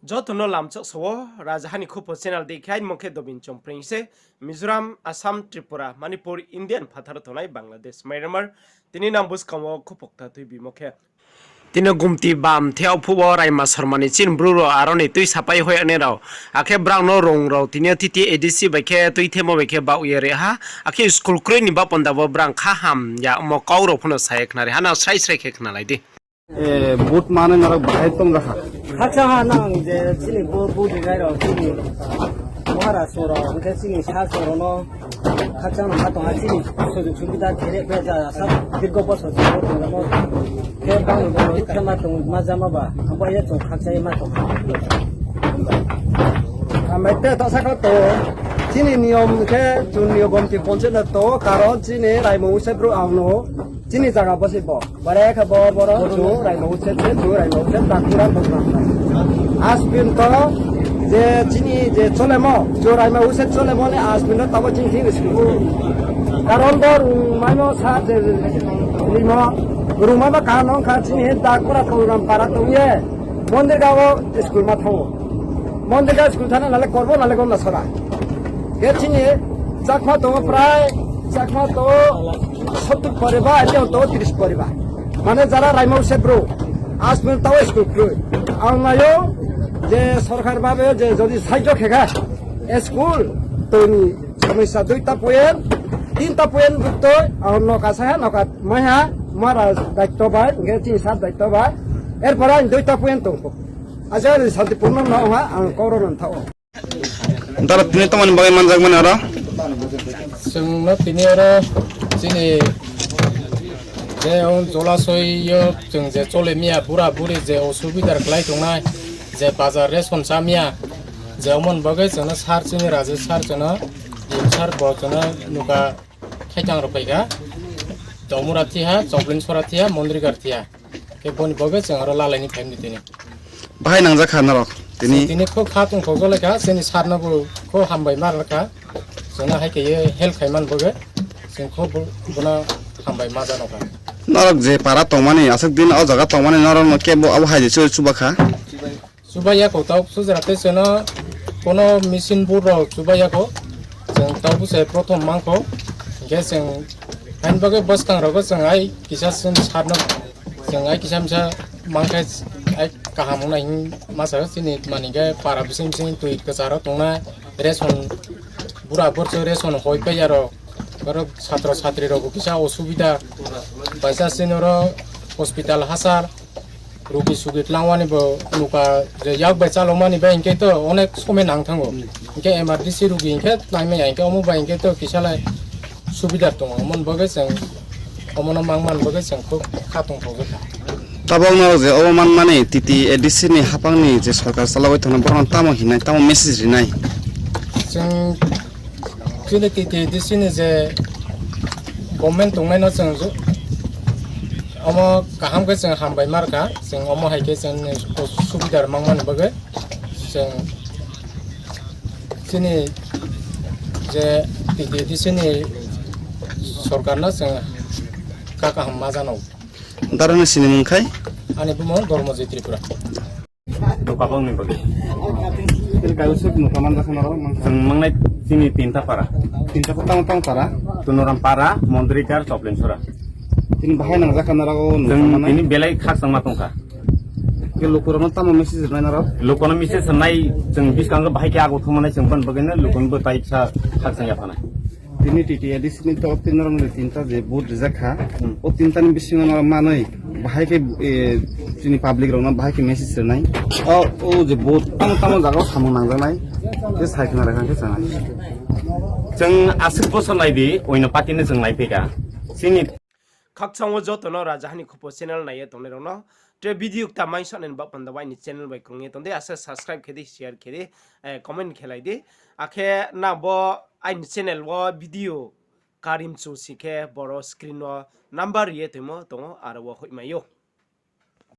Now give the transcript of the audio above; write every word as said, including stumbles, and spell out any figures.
Joto no lamchak sa wo, Rajaha ni Khupo channel dei khe aini mung khe Dobin Chongpreng se, Mizoram, Assam, Tripura, Manipur, India ni phathar wo tongnai Bangladesh, Myanmar, tini nang buskang wo khupo kta tuibimo khe. Tini gumti bam the phuh wo Raima Sorma ni chini bru rao aro ni tui sapai hoih nai rao. Akhe brao no rung rao tini yo T T A D C bai khe tuithemo bai khe baoh ye ri ha. Akhe school kroi ni baoh panda bo brang kha ham ya omo kau rao phano sa ye khnari ha, nang srai srai khe khnalai di. E, vote manai norok bahai tong jakha. Khakchang ha nang je chini bo, bo rinai rao chini Maharashtra rao, hingkhe chini sasong rao no khakchang no ma tong ha chini sujug subida khere khe ja sa dirgo bosor chini bo tong jamo. Khe bang bo khe ma tong ma jama ba, abo ye chung khakchang ye ma tong ha. Amai te ta saka to, chini niyom khe chung niyom gomti ponchayat no to, karon chini Raima Uset bru ang no, chini jaga bo se bo. Bare khe bo boro chu Raima Uset se, chu Raima Uset takura bo. Asbin to je chini je cholemo, chu Raima Uset cholemo ni asbin to tabo chini thing school. Karon bo rung maimo sa je limo, rung maimo karon kha chini he takura program para tong ye. Mondir ga o school ma thango. Mondir ga school thana nale korbo nale gom na sora. Khe chini Chakma tongo prai, Chakma tongo sottur poribar, ani tongo tris poribar. Mane jara Raima Uset bru, asbin tao school kroi. Ang nayo je sorkar babe je jodi sahajyo khe kha, school toni somosya duita point, tinta point buktoi, ang noka saha, noka maiha, mara daityo bai, hingkhe chini sir daityo bai, erpore ang duita point tongkho. Aja ni Santipurno no ha, ang koro no thaoh. Dara tini tomani bagwi manjak mani oro? Chwng no tini oro chini je ong jolasoi yo chwng je chole miya bura buri je osubidar klai tongnai, je bazar ration cha miya, je omon bagwi chwngno sir chini Rajesh sir chwngno, D M sir bo chwngno nuka thaithang rok phaikha, Tomura thiha, Choplin sora thiha, Mondrigar thiha. Khe boni bagwi chwng oro lalaini phaimdi tini. Bahai nangjak kha norok tini? Tini kho kha tongthok jolai kha, chini sir no bo kho hambai ma rwkha. Chwngno hai khe ye help khai man bagwi chwng kho bo-, bono hambai ma jano kha. Norok je para tongmani, aswk din o jaga tongmani norok no kebo abo hai de chu chuba kha? Chubai ya kho, tau sujra tei chwngno kono machine board rok chubai ya kho. Chwng tau bwse prothom man kho. Hingkhe chwng haini bagwi bwskang rogo chwng ai kisa chwng sir no chwng ai kisa misa mankhe ai kaham wngnai hwn ma sa chini mani khe para bising bising twi kwcharo tongnai ration bura borso ration hoi pai ya rok. Oro satro satri rok bo kisa osubida. Baisa chini oro hospital hachal. Rugi sugi tlangwani bo nuka je yak bai chalokmani bai hingkhe to onek somoi nang thango. Hingkhe M R D C rugi hingkhe tlaimai ya hingkhe omo bai hingkhe to kisalai subida tongo. Omo ni bagwi chwng omono mangmani bagwi chwng khub kha tongthok kha. Tabok norok je obo manmani T T A D C ni haphangni je sorkar chalogwi tongnai borokno tamo hinai, tamo message rinai? Chwng chini T T A D C ni je government tongnaino chwng ju-, omo kaham khe chwng hambai ma rwkha, chwng omo hai khe chwng subida mangmani bagwi chwng chini je T T A D C ni sorkarno chwng kha kaham ma jano. Darani sinimung khai? Ani bumung Dormojoy Tripura. Nuka bang ni bagwi. Tini kausuk nuka manjakha norok, manjakha. Chwng mangnai chini tinta para. Tinta para tamo tamo para? Tunoram para, Mondrigar, Choplensora. Tini bahai nangjakha norok o nuka mangnai? Chwng tini belai khakchangma tongkha. Khe lukurokno tamo message rwnai norok? Lukurokno message rwnai, chwng bwskango bahai khe ago thumnai chwng boni bagwino lukurokno bwtai kisa khakchang yaphanai. Tini T T A D C ni torof tei norokni tinta je vote rijak kha, hmm, o tinta ni bisingo no manwi bahai khe, eh, chini public rokno bahai khe message rwnai. O, o je vote tamo tamo jaga o samung nangjaknai, je sai khna rwkha khe chanai. Chwng aswk bosor nai di, oino party no chwng nai phaikha. Chini Khakchang o joto no Rajaha ni Khupo channel nai ye tongnai rok no. Tre video kta mai soknai ni baoh panda bai ni channel bai krung ye tong di, asa subscribe khe di, share khe di, eh, comment khe lai di. Akhe nang bo aini channel o video karim chu si khe boro screen o number ri ye toimo tongo, aro o hoihmai ou.